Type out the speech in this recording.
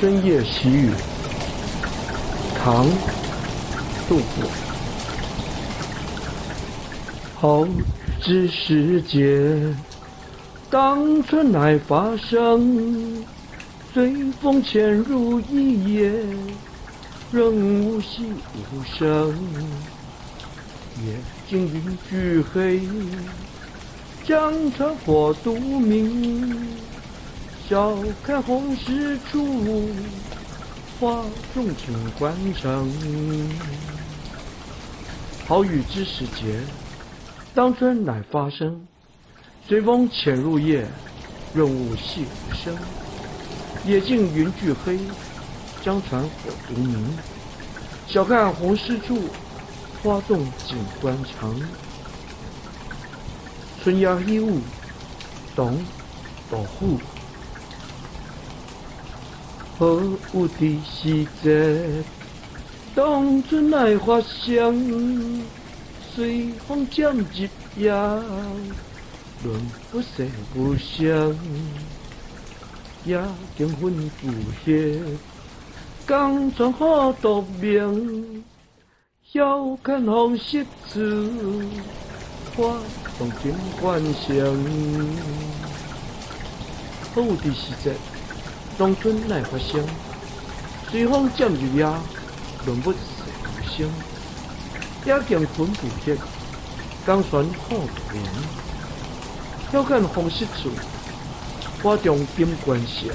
春夜喜雨，唐·杜甫。好雨知时节，当春乃发生。随风潜入夜，润物细无声。夜静云俱黑，江船火独明。晓看红湿处，花重锦官城。好雨知时节，当春乃发生。随风潜入夜，润物细无声。夜静云俱黑，江船火独明。晓看红湿处，花重锦官城。春夜喜雨，唐·杜甫。好雨知时节，當春乃發生。隨風潛入夜，潤物細無聲。夜靜雲俱黑，江船火獨明。曉看紅濕處，花重錦官城。好雨知時節，當春乃發生。隨風潛入夜，潤物細無聲。夜靜雲俱黑，江船火獨明。曉看紅濕處，花重錦官城。